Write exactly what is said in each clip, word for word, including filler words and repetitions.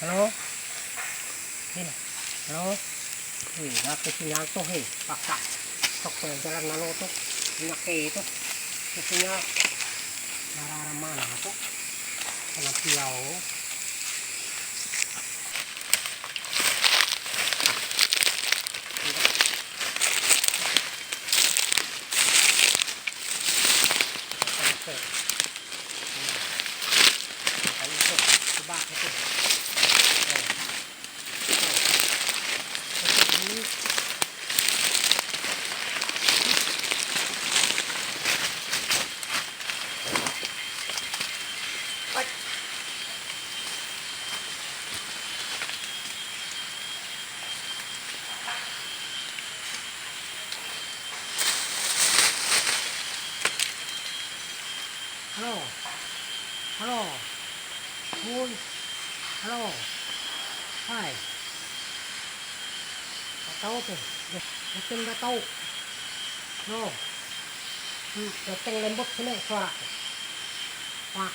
Halo? Heh, halo? Heh, dah ke sinyal tu, heh, paksa. Tok, eh, jalan lalu tu, minyak ke tu. Ke sinyal. Arah-arah mana tu? Kena piau. Oke. Nah, kayu tu, coba itu. Tuh. Tuh. Tutup dulu. Halo. Halo. Hui. Halo. Hai. Nggak tahu tuh. Deh, mungkin nggak tahu. No. Hmm, datang lembut sini suara. Wah,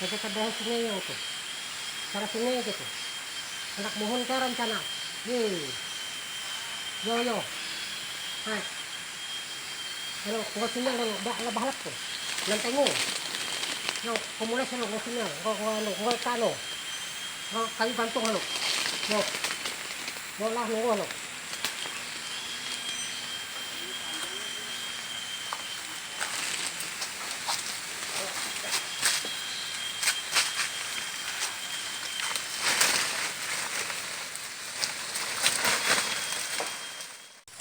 kita terbahas sungai ya tuh. Cara sungai gitu. Anak mohon ke rencana. Ye. Yo, yo. Hai. Halo, nggo sinyal dulu, ba-, ba-, bahalap tu. Nan tengo. Yo, komunes lo, nggo sinyal, nggo, nggo, anu, nggo kano. Nggo kayu gantung lo. Yo. Nggo lah, nggo lo.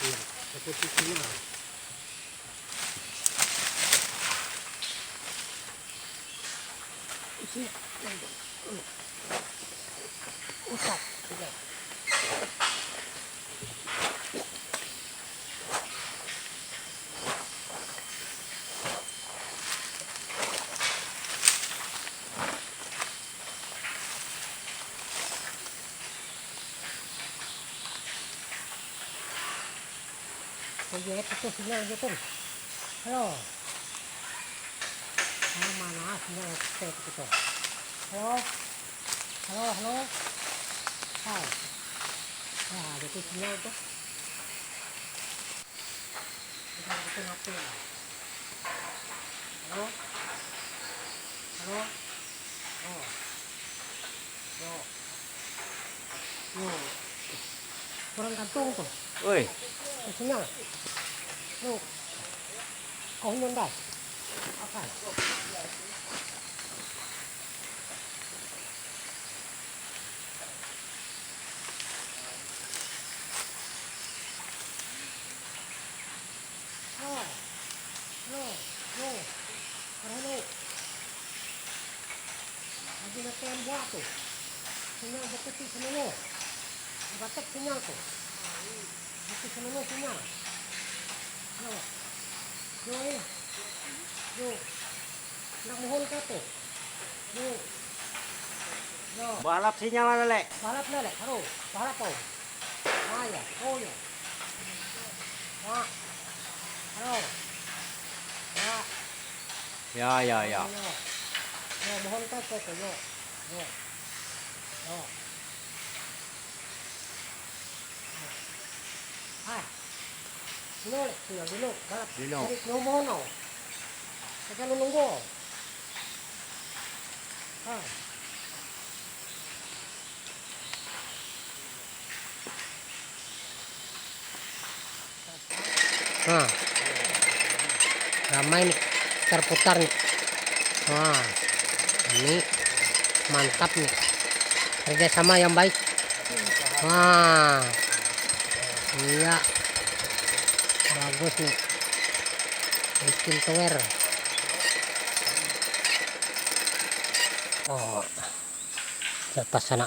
Iya, seperti sinyal. Isi, usap, iya. Kau jahit itu sinyal gitu. Halo. Halo, mana sinyal teh gitu. Halo. Halo, halo. Hai. Nah, ada tuh sinyal tuh. Kita bikin apa ya? Halo? Halo? Oh. Yo. Yo. Kurang kantong tuh. Oi. Sinyal. Yo. Kau nyundai. Akan. Halo, halo, halo, halo. Lagi ngetem buat tuh. Sinyal berkutik seluruh. Batek sinyal tuh. Berkutik seluruh sinyal. Yo. Yo, eh. Yo. Nak mohon kata. Yo. Yo. Bahalap sinyal lele. Bahalap lele, haro. Bahalap kau. Ah, ya. Oh, ya. Wah. Haro. Wah. Ya, ya, ya. Yo. Yo, mohon kata, yo. Yo. Yo. Hai. Sino, sino, dino, balap. Dino. Cari nunggu, no. Kita nunggu. Hai. Nah, ramai nih, putar-putar nih. Wah, ini mantap nih, kerjasama yang baik. Wah, iya, bagus nih, bikin tower. Oh, lepas sana.